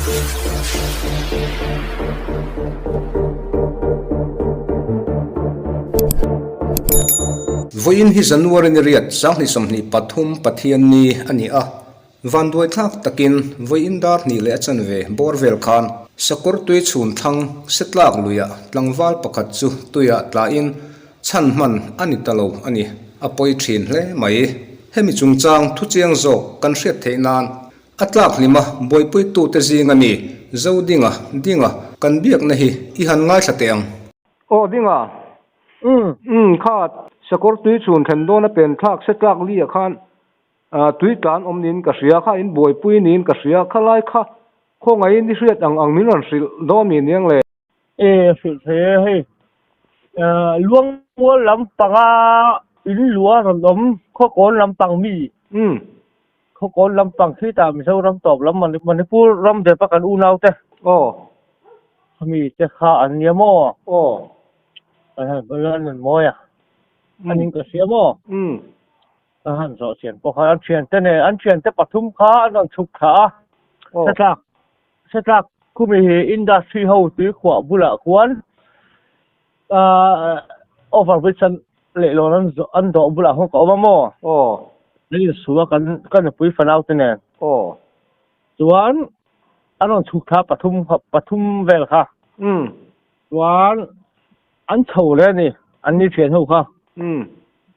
Vawiin hi January ni riat 2023 Pathianni a ni a, Vanduaithlak takin vawiin dar hnih leh a chanve bawr vel khan sakawr tui chhun thlang se tlak luiah tlangval pakhat chu tuiah tlain chhan hman a ni ta lo a ni. A pawi thin hle mai. Hemi chungchang thu chiang zawk kan hriat theih nan a tlak hlima buaipuitute zinga mi Zodinga Dinga kan biakna hi i han ngaithla teh ang. Aw Dinga, umm kha sakawr tui chhun thlen dawna pen thlak se tlak li ah khan Tui tlan awm niin ka hria, kha in buaipui niin ka hria, kha lai kha khawngaihin i hriat ang ang min rawn hrilh dawn mi aniang le. E hrilh thei e hei, Luangmual lampanga in lua rawn awm Khawkawn lampang mi? Umm. Khawkawn lampang khitah Mizoram tawp lam Manipur ram dep a kan unaute. Aw. Khami te kha an nia maw? Aw. An han an mawi a, an in ka hria maw? Umm. A han zawh chian pawh khan an thiante nen an thiante pathum kha an rawn chhuk thla a, Setlak Setlak khumi hi industry ho tuikhuah bulah khuan ahh over bridge an leihlawn an zawh an dawh bulah khuan ka awm a maw? An insu a kan ka nupui fanau te nen. Chuan an rawn chhuk thla pathum pathum vel kha. Chuan an chho leh a ni, an ni thian ho kha.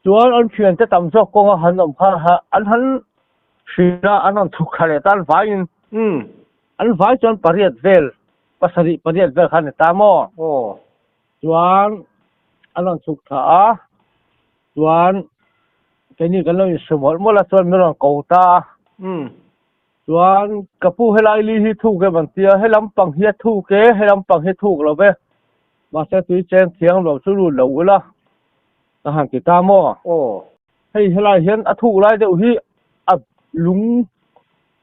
Chuan an thiante tam zawk kawnga han awm kha an han hrilh a, an rawn chhuk thla leh ta an vaiin. An vai chuan pariat vel, pasarih pariat vel kha a ni ta maw? Chuan an rawn chhuk thla a, chuan keini kan lo insu mawlh mawlh a, chuan min rawn ko ta a. Chuan ka pu helai li hi thuk em an tia, he lampang hi a thuk e, he lampang hi a thuk lo ve, mahse tui cheng thiang lo chu lut lo ula ka han ti ta maw? Aw. Hei helai hian a thuk lai deuh hi a lung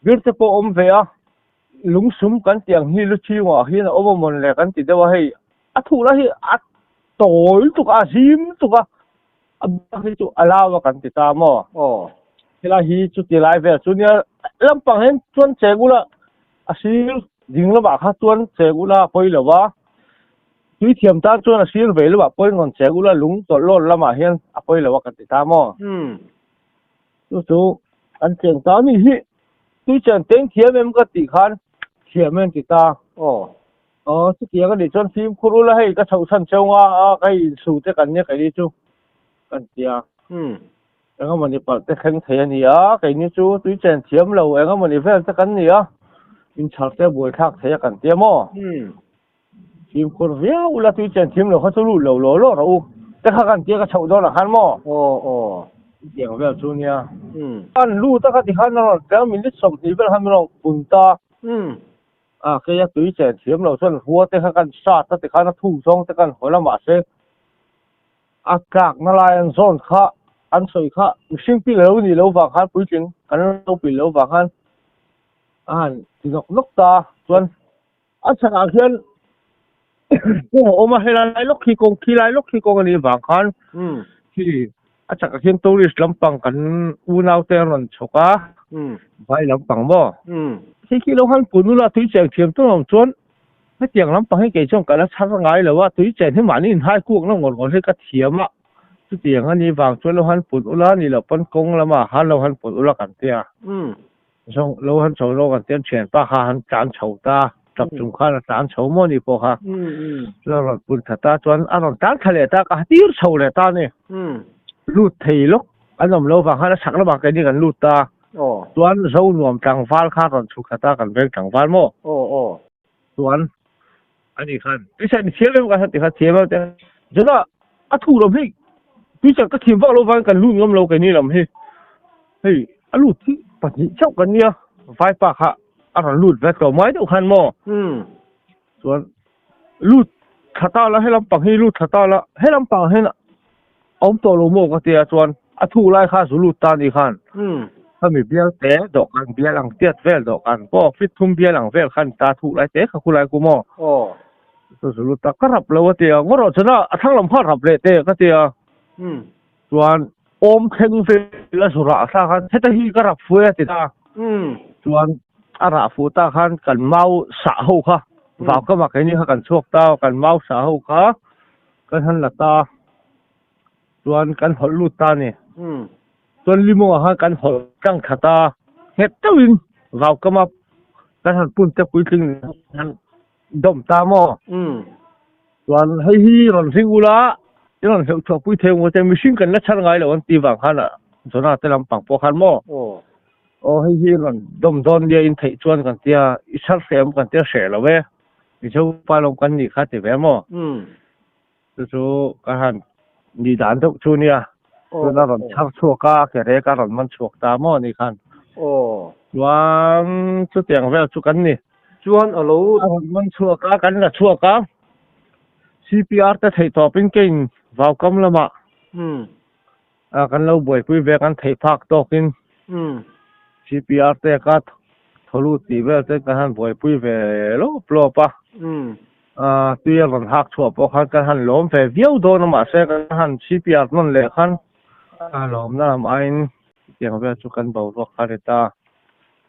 bir te pawh a awm ve a, lung sum kan tih ang hi lu chhingah hian a awm a mawn le kan ti deuh a, hei a thuk lai hi a tawi lutuk a, a zim lutuk a. A bak hi chu a lau a kan ti ta maw? Aw. Helai hi chuti lai vel chu nia lampang hian chuan cheng ula a sir ding lamah kha chuan cheng ula a pawi lo va, tui thiam tan chuan a sir vei lamah pawhin rawn cheng ula lung tawlh lawn lamah hian a pawi lo a kan ti ta maw? Chu chu an cheng ta a ni hi tui chen teng thiam em ka tih khan thiam em ti ta. Aw. Aw chutiang a nih chuan fimkhur ula hei ka chhoh chhan cheu nga a ka hei insu te kan nia keini chu kan ti a. Engemawni palh te thleng thei a ni a, keini chu tui chen thiam lo engemawni vel te kan ni a, inchhar te buaithlak thei a kan ti a maw? Fimkhur viau ula tui chen thiam lo kha chu lut lo law law rawh u te kha kan ti a ka chhoh dawn ah khan maw? Aw aw. Chutiang vel chu nia. An lut a kha tikhan a rawn tlem minute 20 vel khan min rawn kun ta. A keia tui chen thiam lo chuan hua te kha kan sat a tikhan a thuk zawng te kan hawl a mahse a tlakna lai an zawn kha an sawi kha mihring pil lo nih loh vang khan puitling kan lo pil loh vang khan a han ti nawk nawk ta chuan a chhakah khian kawng a awm a helai lawk khi kawng khilai lawk khi kawng a nih vang khan khi A chakah khian tourist lampang kan unau te an rawn chhawk a, vai lampang maw? Khi khi lo han pun ula tui cheng thiam tur awm chuan hetiang lampang hi kei chuan ka la chhar ngai lo a, tui chen hi mahni inhai kuak na ngawr ngawr hi ka thiam a, chutiang a nih vang chuan lo han pun ula ni loh pawn kawng lamah khan lo han pun ula kan tia. Zawng lo han chho zawk an tia thianpa kha han tlan chho ta, tap chung khan a tlan chho maw ni pawh kha. Chuan a rawn pun thla ta chuan a rawn tlan thla leh ta ka tir chho leh ta a ni. Lut thei lawk an awm lo vang khan a chhak lamah keini kan lut ta. Chuan zo nuam tlangval kha a rawn chhuk thla ta kan veng tlangval maw. Chuan ani khan tuichang ni thiam em ka ti kha thiam em te chuan a thu lam hi tuichang ka thiam vak lo vang kan lut ngam lo keini lam hi hei a lut hi pahnih chauh kan nia vaipa kha a rawn lut ve tawh mai deuh khan maw chuan lut thla ta la helam pang hi lut thla ta la helam pang hian a awm tawh lo maw ka tia chuan a thuk lai kha zu lut ta ni khan khami bial te dawhkan bial ang tiat vel dawhkan pawh fit thum bial ang vel khan ta thuk lai te kha khulai ku maw chu zu lut ta ka rap lo a tia ngaw rawh chuan a thlang lam kha rap leh te ka tia chuan awm thleng vel a zu rah thla khan heta hi ka rap fuai a ti ta chuan. A rah fuh ta khan kan mau sah ho kha vau kamah keini kha kan chhuak ta kan mau sah ho kha kan han la ta chuan kan hawlh lut ta a ni. Chuan limawngah khan kan hawlh tlang thla ta nghet deuhin vau kama kan han pun te puitling han dawm ta maw? Chuan hei hi rawn hring ula i rawn hleuh chhuah pui thei ang te mihring kan la chhar ngai lo an tih vang khan a Jonah te lampang pawh khan maw? Aw hei hi rawn dawm dawn nia in theih chuan kan tia i chhar hreh awm kan tia hreh lo e Mizo pa lawm kan nih kha ti ve maw? Chu chu ka han nih dan deuh chu nia. Chuan a rawn chhar chhuak a, ke rek a rawn man chhuak ta maw ni khan. Chuan chutiang vel chu kan ni. Chuan a lo. A rawn man chhuak a, kan la chhuak a. CPR te theih tawpin kein Vaukam lamah kan lo buaipui ve kan theih phak tawkin CPR te ka thaw lut tih vel te kan han buaipui ve lawp lawp a. Tui a rawn hak chhuah pawh khan kan han lawm ve viau dawn a mahse kan han CPR nawn leh khan a lawmna lam aiin chutiang vel chu kan boruak kha a ni ta.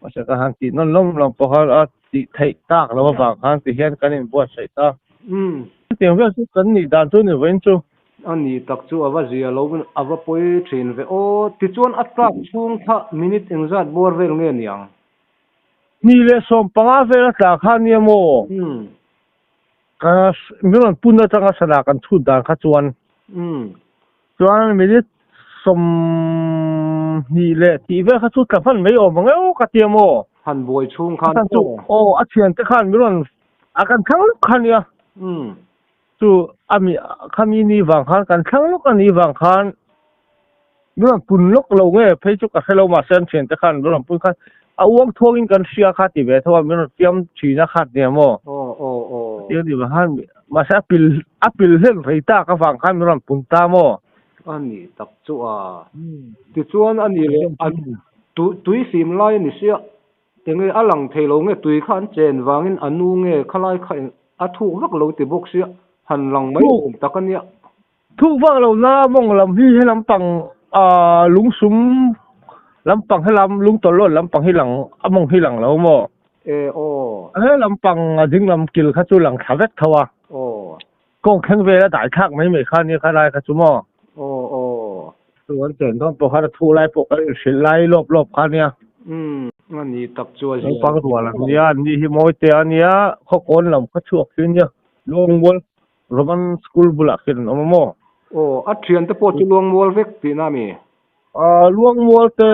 Mahse kan han tih nawn lawm lawm pawh khan a tih theih tak loh avang khan ti hian kan inbuatsaih ta. Chutiang vel chu kan nih dan chu ni vawiin chu. A ni tak chu a va zia lo a va pawi thin ve aw. Tichuan a tlak chhung kha minute engzat bawr vel nge niang? 1:15 vel a tla kha nia maw? Ka min rawn pun atanga sana kan chhut dan kha chuan chuan minute 20 leh tih vel kha chu tla hman mai awm ang eo ka tia maw? Han buai chhung khan aw. Aw a thiante khan min rawn a kan thlang lawk kha nia. Chu a mi khami ni vang khan kan thlang lawk a nih vang khan min rawn pun lawk lo nge phei chu ka hre lo mahse an thiante khan min rawn pun khan a uang thuangin kan hria kha ti ve tho a min rawn fiam thin a khat nia maw ti a nih vang khan mahse a pil a pil hlen rei tak avang khan min rawn pun ta maw. A nih tak chu a tichuan a nih leh an tui fim lai a ni sia Enge a lang thei lo nge tui kha an chen vangin a nu nge khalai kha a thuk vak lo ti bawk sia han lang mai awm tak a nia. Thuk vak lo na mawng lam hi he lampang ah lungsum lampang helam lungtawlawn lampang hi lang a mawng hi lang lo maw? E aw. He lampang a ding lam kil kha chu lang thla vek tho a. Aw. Kawng thleng vel a dai thlak mai mai kha nia khalai kha chu maw? Aw aw. Chu an chen dawn pawh khan a thu lai pawh kan inhrilh lai lawp lawp kha nia. Umm a ni tak chu a zia. Naupang rual an nia, an ni hi mawi te a nia, khawkawn lam kha chhuak hi nia, Luangmual Roman School bulah khian an awm a maw? Aw, a thiante pawh chu Luangmual vek tihna a mi? Aw, Luangmual te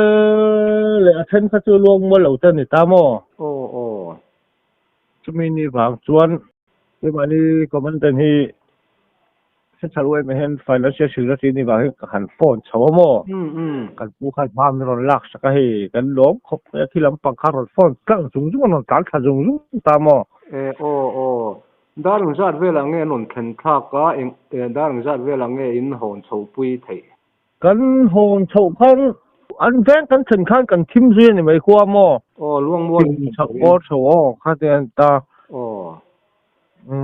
leh a then kha chu Luangmual lo te a ni ta maw? Aw aw. Chumi ni vang chuan keimahni commandant hi Central UMA hian financial secretary ni vang hi ka han phone chho a maw? Kan pu khan hma min rawn lak sak a hei kan lawm khawp mai a khi lampang kha rawn phone tlang zung zung a rawn tlan thla zung zung ta maw? E aw aw dar engzat velah nge an rawn thlen thlak a eng dar engzat velah nge in hawn chho pui theih? Kan hawn chhoh khan an veng kan thlen khan kan thim zui a ni mai khua maw? Aw luang mual Thim chhoh bawr chho aw kha te an ta. Aw a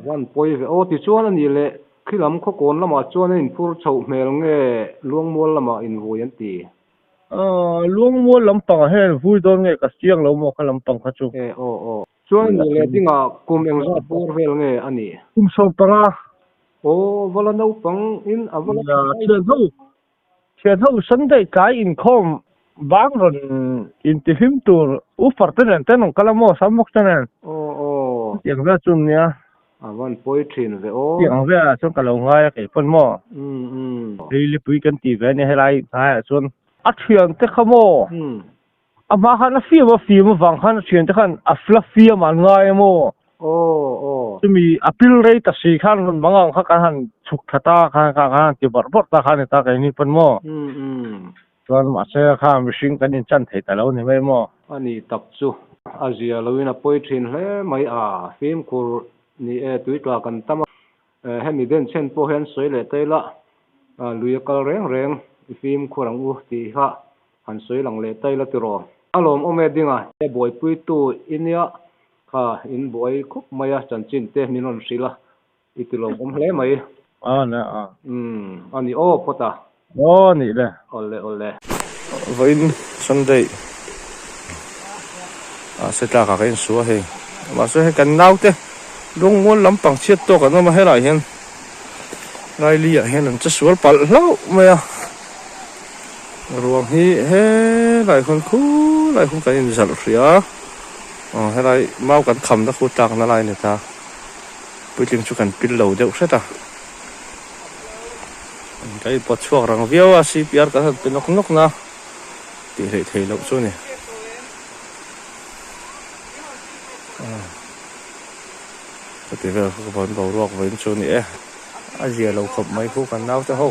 van pawi ve aw tichuan a nih leh khi lam khawkawn lamah chuan a inphur chhoh hmel nge luangmual lamah invui an ti? Aw luangmual lampangah hian vui dawn nge ka chiang lo maw kha lampang kha chu. E aw aw chuan a nih leh dingah kum engzat bawr vel nge a nih? Kum 15. Aw vala naupang in a vala Nia thian ho thian ho Sunday tlai inkhawm bang rawn intihlim tur u far te nen te an rawn kal a maw sam bawk te nen. Aw aw. Tiang vel chu nia. A van pawi thin ve aw. Tiang velah chuan ka lo ngai a kei pawn maw. Umm umm. Lilipui kan ti ve ania helai hnaiah chuan. A thian te kha maw. Umm. A hma khan a fiam a fiam avang khan a thiante khan a fla fiam an ngai a maw? Aw aw. Chumi a pil rei ta si khan rawn bang ang kha kan han chhuk thla ta khan kha kan han ti bawrh bawrh ta kha a ni ta keini pawn maw? Umm umm. Chuan mahse kha mihring kan inchan thei ta lo ni mai maw? A ni tak chu a zia loin a pawi thin hle mai a, fimkhur ni e tuitla kan tam a. Hemi denchhen pawh hian sawi leh ta ila, lui a kal reng reng i fimkhur ang u tih kha han sawi lang leh ta ila tiraw. A lawmawm e dinga he buaipuitu i nia kha in buai khawp mai a chanchin te min rawn hrilh a i ti lawmawm hle mai. A ne a. Umm a ni aw phawt a. Aw nih le. Awle awle. Vawiin Sunday Se tlakah ka insu a hei. Mahse hei kan naute lungmual lampang chhiat tawk an awm a helaiah hian Laili ah hian an che sual palh hlauh mai a. Ruang hi helai hun khulai hun kan inzalh hrih a. Aw helai mau kan khamna khu tlakna lai a ni ta. Puitling chu kan pil lo deuh hret a. Kan inpawt chhuak rang viau a C_P_R kan han pe nawk nawk na tih hleih theih loh chu a ni. Chuti vel kha ka vawn boruak vawiin chu a ni e. A zia lo khawp mai khu kan naute ho.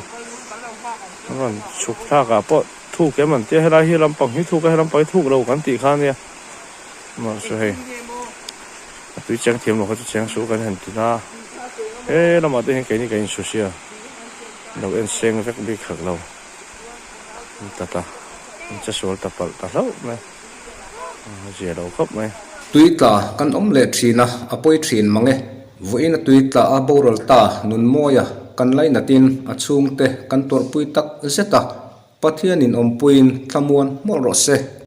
An rawn chhuk thlak ah pawh thuk em an tia helai hi lampang hi thuk a he lampang hi thuk lo kan tih kha a nia. Mahse hei a tui cheng thiam lo kha chu cheng suh kan han ti na he lamah te hian keini kan insu sia lo en seng vek bik khat lo an ta ta an che sual ta palh ta hlauh mai a zia lo khawp mai. Tui tla kan awm leh thin a, a pawi thin mang e. Vawiin a tui tla a boral ta Nunmawia kan lainatin a chhungte kan tuarhpui tak zet a, Pathianin awmpuiin thlamuan hmawlh rawh se.